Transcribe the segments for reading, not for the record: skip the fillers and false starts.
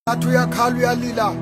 Athi uyakhala uyalila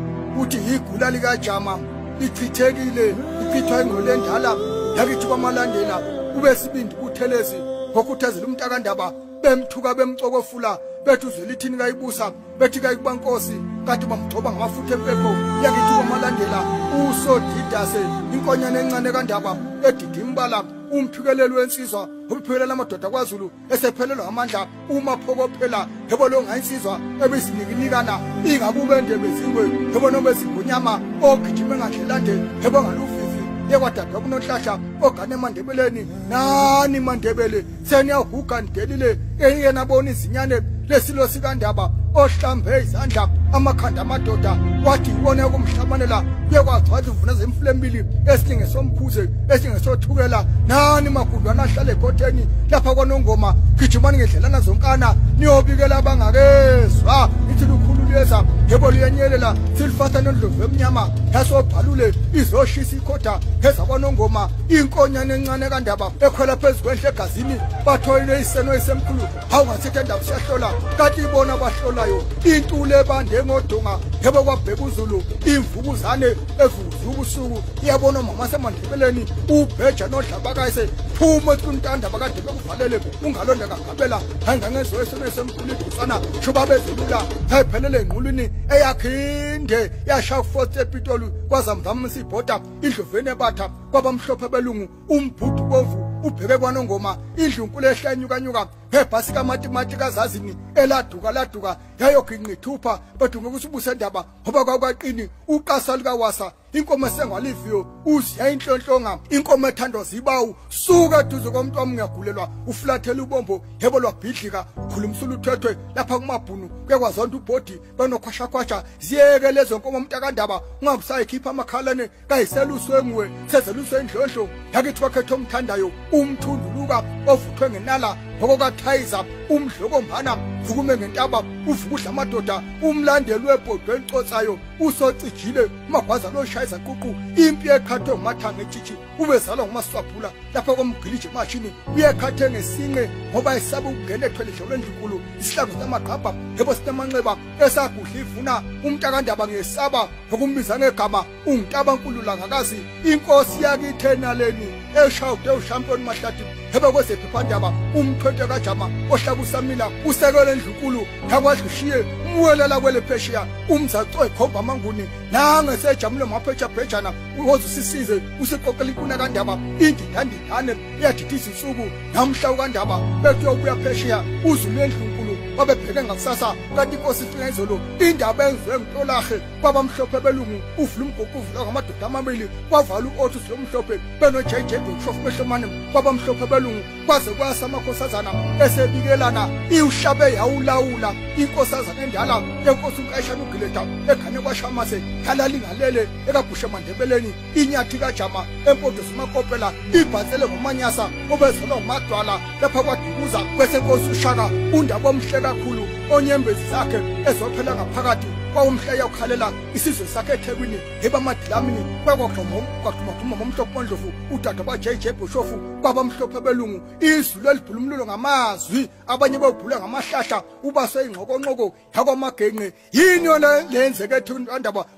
uthi igula likaJama lichithekile lichithwa ingole endala yakithi kwaMalandela ube sibindi Buthelezi ngokhuthazela umntakandaba bemthuka bemcokofula bethi uZwelithini kayibusa bethi kayikuba nkosi kanti bamgcoba ngamafutha empepho yakithi kwaMalandela uSodidase inkonyane encane kaNdaba edida imbala umphikeleli wensizwa uphikelela amadoda kwaZulu esephelelwa amandla uma phokophela yebo lo ngayinsizwa ebisinikinikana ingabubende bezingwe yebo noma ezingonyama ogijima engadlelande yebo ngaluvivi yekwadadwa kunohlahla ogane eMandebeleni nani Mandebele seniyaguga nidelile eyena nabona izinyane lesilo sikaNdaba ohlambe izandla amakhanda amadoda wathi ibona ukumhlabanela kuyekwagcwala uvuna zemfulembili esilinge somkhuze esilinge sothukela nani magudwana ahlale ekhotheni lapha kwaNongoma gijimani ngedlelana zonkana niyobikela abangakezwa ithi lukhulu luyeza yebo luyanyelela silifasa nondlovu emnyama yasobhalule izoshisa ikhotha ngezakwaNongoma inkonyane encane kaNdaba ekhwela phezu kwenhle egazini bathoyile iseno esemkhulu awungathetha ndaba siyahlola kanti ibona abahlolayo intule ebande ngodonga yebo kwabheka uZulu imvukuzane evuza ubusuku iyabona mama seMandebeleni ubheja nodlabakayise phuma ekuntanda bakade bekuvalele ungalonda kagabela hayingangezwe esemkhulu idusana shuba bezulula hayiphelele enqulwini eyakhinde yashaya force ePitoli kwazamzamisa ibhoda indloveni ebatha kwabamhlophe belungu umbhudu bovu ubheke kwaNongoma indlunkulu ehlanyukanyuka ngebhasi kaMatimati kazazini eladuka laduka yayoginqa ithupha badunga ukuthi ndaba ngoba kwakwaqini uqasa likawasa inkomo esengwaliviyo uziya inhlonhlonga inkomo ethandwa zibawu suka duze komuntu wami ngiyagulelwa uflathela ubombo yebo lwabhidlika khulumsula uthwethwe lapha kumabhunu kuyekwazonda ubhodi banokhwashakhwasha ziyeke lezo nkomo umntakandaba ungabusayikhipha amakhalane kayiseluswe nguwe sezeluswe indlondlo yakithi wakhetha omthandayo umthunduluka ovuthwe ngenala ngokokathayiza umdlokombana vukume ngentaba uvukudla amadoda umlandeli webhodwe elicotsayo usocijile umagwaza loshaya izaququ impi eqhathwe ngumathanga etshitshi ubezalwa ngumaswabhula lapha komgiliji emashini uyekhathe ngesinqe ngoba esaba ukungena ethwele idlelo endlunkulu isihlangu samagqabha yebo sinamanxeba esagudla ivuna umntakandaba ngiyesaba ngokumbiza ngegama ungintabankulu langakazi inkosi yakithi enaleni eshawude ushampion Mahlathi yebo kwezephephandaba umthwente kaJama ohlaba usamila usekele endlunkulu yakwadlushiye umwelela kwele phesheya umzaco ekhomba amanguni nangesejamule maphetshaphejana uwoze usisize usiqoqela inkuna kaNdaba indidandidane iyadida izinsuku namhla ukaNdaba bethi uyobuya phesheya uZulu endlunkulu babebheke ngakusasa kanti inkosi ifika izolo indaba enziwe ngutolahe kwabamhlophe belungu uvula umgoqo uvula ngamadoda amabili kwavala u-Otis lomhlophe beno-JJ Bischoff behlomane kwabamhlophe belungu kwaze kwasa amakhosazana esebikelana iwuhlabe yawulawula inkosazana endala yenkosi uNkayishana uGileda egane kwaShamase yalalingalele ekabhushe Mandebeleni inyathi kaJama empondo zimakopela ibhatsele ngomanyasa obezalwa nguMadwala lapha kwaDukuza kwesenkosi uShaka undaba omhle kakhulu onyembezi zakhe ezophela ngaphakathi kwawumhla yakhalela isizwe sakhe eThekwini hebamadilamini kwakwagxuma ngomhlophe ondlovu udada ba-JJ Bischoff kwabamhlophe belungu izulu elibhula umlilo ngamazwi abanye bewubhula ngamahlahla ubaswe ingxokonxoko yakwamagenqe yini yona lenzeke eThekwini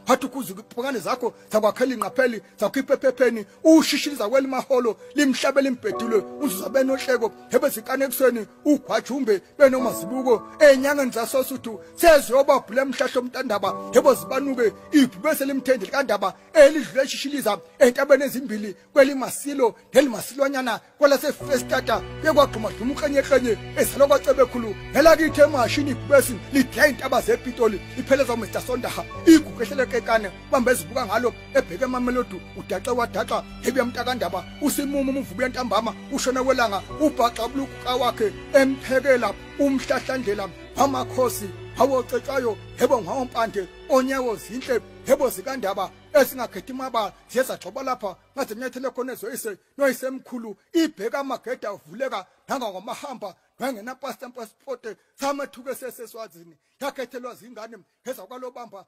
wathi ukuze iphukane zakho zakwakhela ingqapheli zakhipha ephepheni ushishiliza kwelimaholo limhlabe limbhedile uzuza benohleko hebezikane ekuseni ugwajumbe benomazibuko enyangeni zasosuthu seziyobabhula emhlahlo umntandaba yebo zibanuke ibhubese limthende likaNdaba elidlule eshishiliza entabeni ezimbili kwelimasilo nelimasilwanyana kwalasefestata yekwagxumadluma ukrenyekrenya ezalwa kwaCebekhulu ngelakithi emashini ibhubesi lidla intaba zePitoli ipheleza uMr Sondaha igugu ehlelekekane bambe ezibuka ngalo ebheke emamelodi udaxa wadaxa hebuya mntakandaba usimumu umvubu yantambama ushona kwelanga ubhaxa buluka wakhe emphekela umhlahlandlela amakhosi awocetshwayo yebo ngawompande onyawo zinhle yebo zikaNdaba esingakhethi mabala ziyezagxoba lapha ngaze nyathele khona ezoyise noyisemkhulu ibheka amagede avuleka nangangomahamba ngangena pastor passport samathuke seseswazini yakhethelwa zingane heza kwalobamba.